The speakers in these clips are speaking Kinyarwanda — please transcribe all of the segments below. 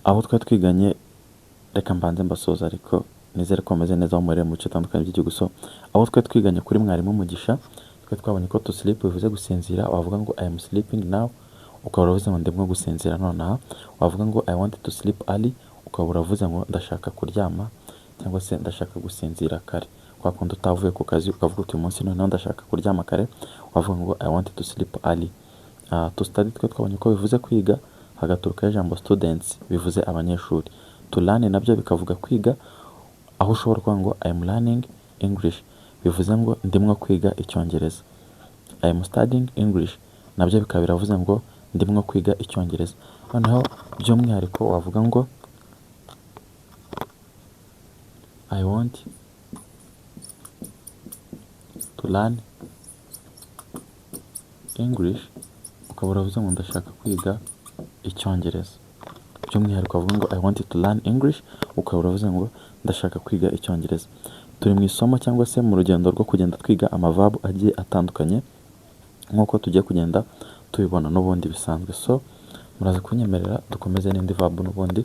Abo twari twiganye, reka mbanze mbasoza, ariko nizere ko bameze neza aho muherereye mu bice bitandukanye by'igihugu. So abo twari twiganye kuri mwarimu Mugisha, twari twabonye ko to sleep bivuze gusinzira. Wavuga ngo "I am sleeping now", ukaba uravuze ngo ndimo gusinzira nonaha. Wavuga ngo "I want to sleep early", ukaba uravuze ngo ndashaka kuryama cyangwa se ndashaka gusinzira kare. Kwa kundi utavuye ku kazi ukavuga uti uyu munsi noneho ndashaka kuryama kare, wavuga ngo "I want to sleep early". To study twe twabonye ko bivuze kwiga, hagaturukaho ijambo students bivuze abanyeshuri. To learn nabyo bikavuga kwiga, aho ushobora kuvuga ngo "I am learning English", bivuze ngo ndimo kwiga Icyongereza. "I am studying English" nabyo bikaba biravuze ngo ndimo kwiga Icyongereza. Noneho by'umwihariko wavuga ngo "I want to learn English", ukaba uravuze ngo ndashaka kwiga Icyongereza. By'umwihariko wavuga ngo "I want to learn English", ukaba uravuze ngo ndashaka kwiga Icyongereza. Turi mu isomo cyangwa se mu rugendo rwo kugenda twiga amaverb agiye atandukanye nk'uko tugiye kugenda tubibona n'ubundi bisanzwe. So muraza kunyemerera dukomeze n'indi verb n'ubundi.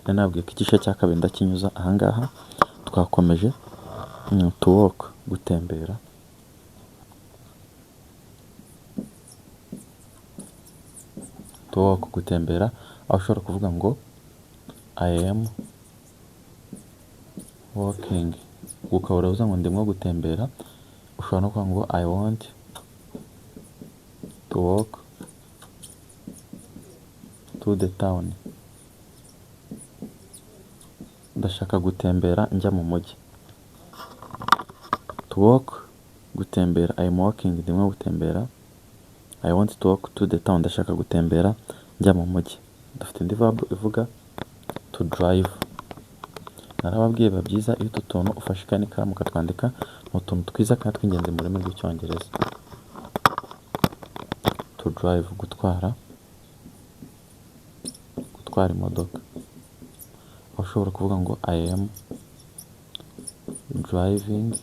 Nari nababwiye ko igice cya kabiri ndakinyuza ahangaha, twakomeje. To walk, gutembera. To walk, gutembera, aho ushobora kuvuga ngo "I am walking", ukaba uravuze ngo ndimo gutembera. Ushobora no kuvuga ngo "I want to walk to the town", ndashaka gutembera njya mu mujyi. To walk, gutembera. I am walking, ndimo gutembera. I want to walk to the town, ndashaka gutembera njya mu mujyi. Dufite indi verb ivuga to drive. Narababwiye, biba byiza iyo utu tuntu ufashe ikayi n'ikaramu ukatwandika, ni utuntu twiza kandi tw'ingenzi mu rurimi rw'Icyongereza. To drive, gutwara, gutwara imodoka, aho ushobora kuvuga ngo "I am driving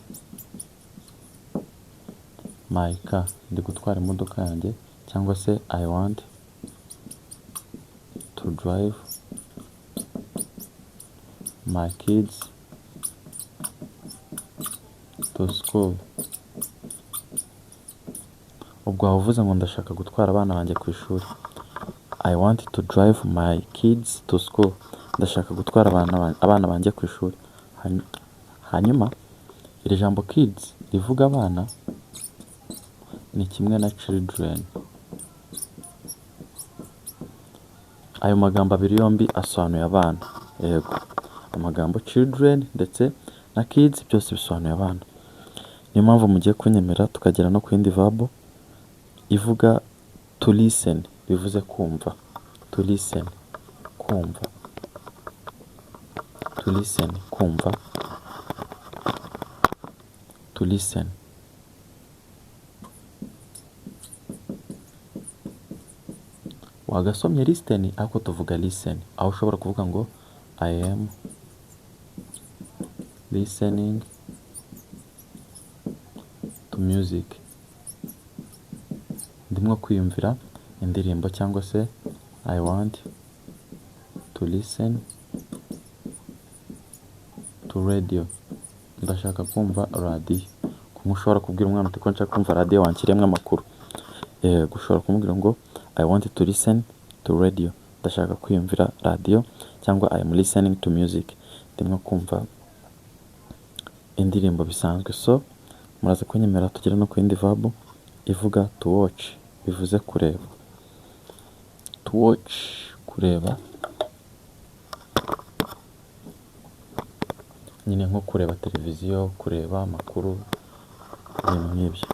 my car", ndi gutwara imodoka yanjye, cyangwa se "I want to drive my kids to school". Ubwo waba uvuze ngo ndashaka gutwara abana banjye ku ishuri. "I want to drive my kids to school", ndashaka gutwara abana banjye ku ishuri. Hanyuma iri jambo kids rivuga abana ni kimwe na children. Ayo magambo abiri yombi asobanuye abana. Yego, amagambo children ndetse na kids byose bisobanuye abana. Niyo mpamvu mugiye kunyemera tukagera no ku yindi verb ivuga to listen, bivuze kumva. To listen, kumva. To listen, kumva. To listen. Wagasomye listen, ariko tuvuga listen, aho ushobora kuvuga ngo "I am listening to music", ndimo kwiyumvira indirimbo, cyangwa se "I want to listen to radio", ndashaka kumva radiyo. Kumwe ushobora kubwira umwana uti ko nshaka kumva radiyo, wanshyiriyemo amakuru. Yego, ushobora kumubwira ngo "I want to listen to radio", ndashaka kwiyumvira radiyo, cyangwa "I am listening to music", ndimo kumva indirimbo bisanzwe. So muraza kunyemera tugere no ku yindi verb ivuga to watch, bivuze kureba. To watch, kureba nyine, nko kureba televiziyo, kureba amakuru, ibintu nk'ibyo.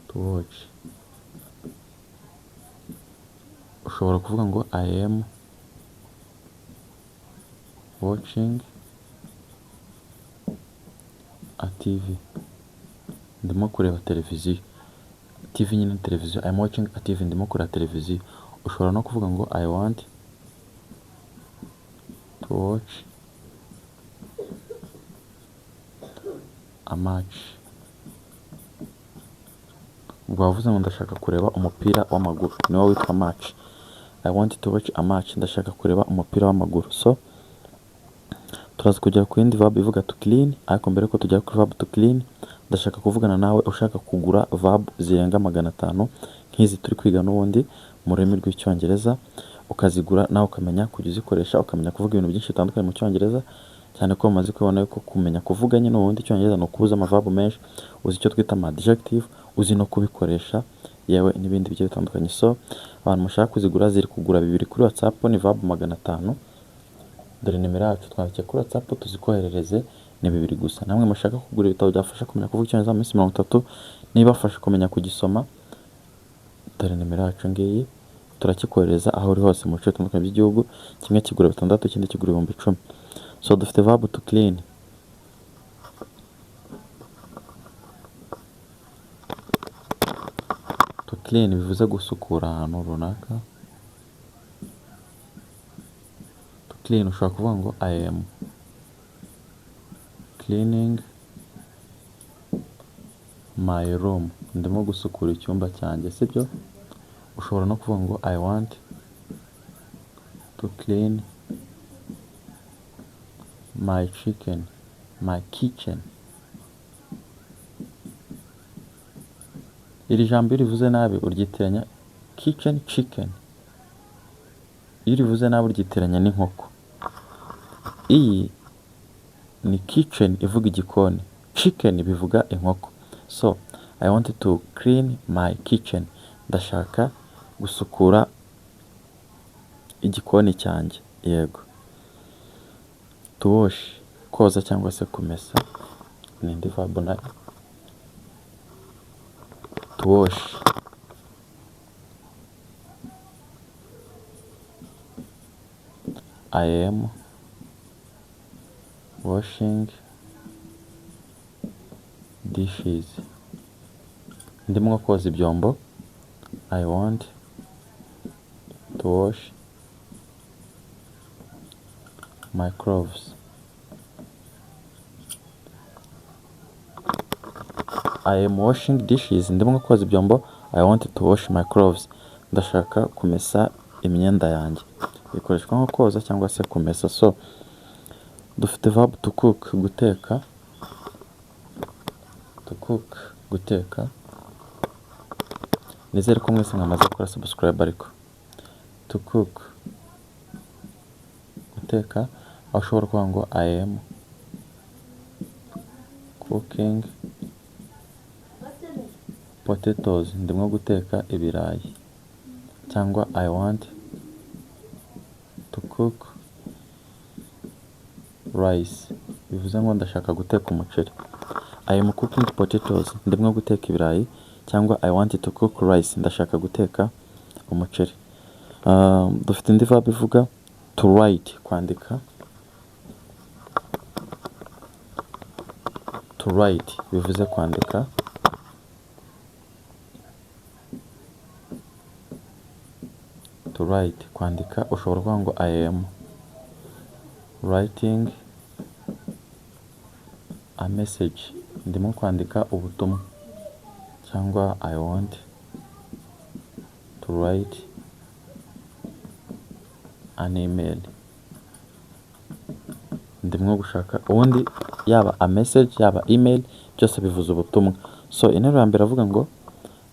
To watch, ushobora kuvuga ngo "I am watching a TV", ndimo kureba televiziyo. TV nyine ni televiziyo. "I am watching a TV", ndimo kureba televiziyo. Ushobora no kuvuga ngo "I want to watch a match", ubwo wavuze ngo ndashaka kureba umupira w'amaguru, niwo witwa match. I want to watch a match, ndashaka kureba umupira w'amaguru. So turaza kugera ku yindi verb ivuga to clean, ariko mbere yuko tugera kuri verb to clean, ndashaka kuvugana nawe ushaka kugura verb zirenga 500 nk'izi turi kwiga n'ubundi mu rurimi rw'Icyongereza, ukazigura nawe ukamenya kujya uzikoresha, ukamenya kuvuga ibintu byinshi bitandukanye mu Cyongereza, cyane ko bamaze kubona yuko kumenya kuvuga nyine ubundi Icyongereza ni ukubuza amaverb menshi, uzi icyo twita ama adjective, uzi no kubikoresha, yewe n'ibindi bigiye bitandukanye. So abantu mushaka kuzigura ziri kugura 2 kuri WhatsApp, ni verb 500. Dore nimero yacu, twandikiye kuri WhatsApp tuzikoherereze, ni 2 gusa. Namwe mushaka kugura ibitabo byafasha kumenya kuvuga Icyongereza mu minsi 30, nibafasha kumenya kugisoma, dore nimero yacu ngiyi, turakikohereza aho uri hose mu bice bitandukanye by'igihugu. Kimwe kigura 6, ikindi kigura 10,000. So dufite verb to clean. To clean bivuze gusukura ahantu runaka. To clean ushobora kuvuga ngo I am cleaning my room, ndimo gusukura icyumba cyanjye, sibyo? Ushobora no kuvuga ngo I want to clean my chicken, my kitchen. Iri jambo iyo urivuze nabi uryitiranya kitchen, chicken. Iyo urivuze nabi uryitiranya n'inkoko. Iyi ni kitchen ivuga igikoni, chicken bivuga inkoko. So I want to clean my kitchen, ndashaka gusukura igikoni cyanjye. Yego. To wash, koza cyangwa se kumesa, ni indi verb nayo. To wash, I am washing dishes, ndimo koza ibyombo. I want to wash my clothes. I am washing dishes, ndimo koza ibyombo. I want to wash my clothes, ndashaka kumesa imyenda yanjye. Ikoreshwa nko koza cyangwa se kumesa. So dufite verb to cook, guteka. To cook, guteka. Nizere ko mwese mwamaze gukora subscribe ariko. To cook, guteka, aho ushobora kuvuga ngo I am cooking potatoes, ndimo guteka ibirayi, cyangwa I want to cook rice, bivuze ngo ndashaka guteka umuceri. I am cooking potatoes, ndimo guteka ibirayi, cyangwa I want to cook rice, ndashaka guteka umuceri. Dufite indi verb ivuga to write, kwandika. To write bivuze kwandika. To write, kwandika, ushobora kuvuga ngo I am writing a message, ndimo kwandika ubutumwa, cyangwa I want to write an email, ndimo gushaka ubundi, yaba a message yaba email byose bivuze ubutumwa. So interuro ya mbere avuga ngo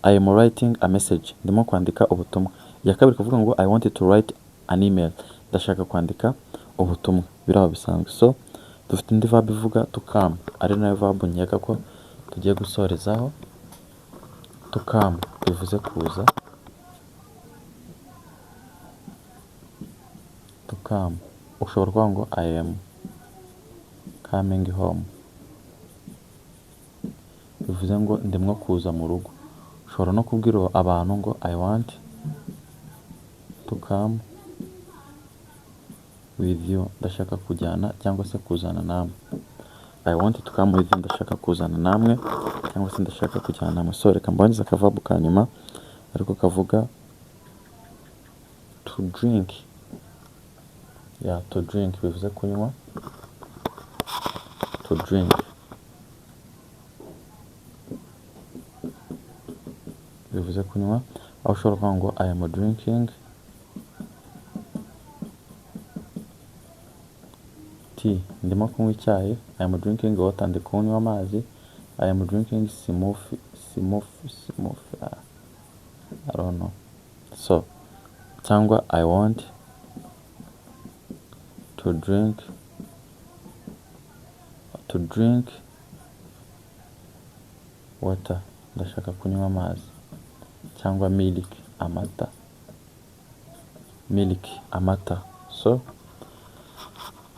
I am writing a message, ndimo kwandika ubutumwa. Iya kabiri kuvuga ngo I want to write an email, ndashaka kwandika ubutumwa, biraho bisanzwe. So dufite indi verb ivuga to come, ari nayo verb nkeka ko tugiye gusorezaho. To come bivuze kuza. To come ushobora kuvuga ngo I am coming home, bivuze ngo ndimo kuza mu rugo. Ushobora no kubwira abantu ngo I want to come with you, ndashaka kujyana cyangwa se kuzana namwe. I want to come with you, ndashaka kuzana namwe cyangwa se ndashaka kujyana namwe. So reka mboneze akaverb ka nyuma ariko kavuga to drink. Yeah, to drink bivuze kunywa. To drink bivuze kunywa, aho ushobora kuvuga ngo I am drinking tea, ndimo kunywa icyayi. I am drinking water, ndi kunywa amazi. I am drinking smoothie, smoothie, smoothie, ah, I don't know. So cyangwa I want to drink water, ndashaka kunywa amazi, cyangwa milk, amata, milk, amata. So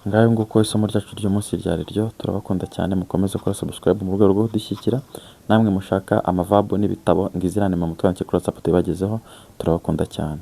ngayo nguko isomo ryacu ry'umunsi ryari ryo. Turabakunda cyane, mukomeze gukora subscribe mu rwego rwo kudushyigikira. Namwe mushaka ama verb n'ibitabo, ngizirane mu mutwe kuri WhatsApp tubibagezeho. Turabakunda cyane.